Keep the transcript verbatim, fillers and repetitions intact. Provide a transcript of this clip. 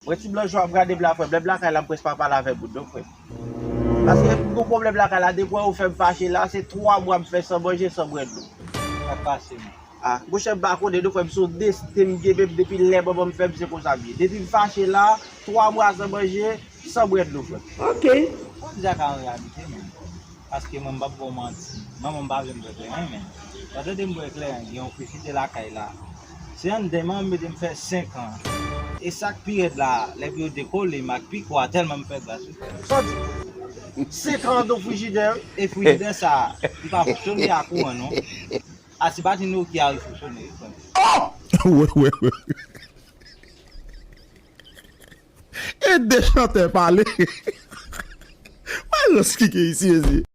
Mwen ti blan jan ap gade m la, frè m. Lè m lakay la, m prèske pa pale avè moun non, frè m. Paske m gon pwoblèm lakay la, depi w fè m fache la, se twa mwa m fè san manje, san bwè dlo. Sa k pase, man? Ah, monchè, m pa konnen non, frè m, se yon desten m gen, menm depi lè manman m fè m, se konsa m ye. Depi m fache la, twa mwa san manje, san bwè dlo, frè m. Ok. Kòm sa ka an reyalite, men. Paske mwen, m p ap ba w manti. Manman m pa vle m bwè kleren, men. Pandan de m bwè kleren, gen yon frijidè lakay la. Se anndan manman m mete m fè senk an. E sa k pi rèd la, lè pou yo dekole m ak piko a, tèlman m fè gras, wi. Sa w di? Senk an anndan frijidè, wi. E frijidè sa, li pa fonksyone a kouran, non. A, se pa ti Nokia li fonksyone, wi, frè m. Wè, wè, wè. E de chantè pale. Wè rans ki gen isi, mezye.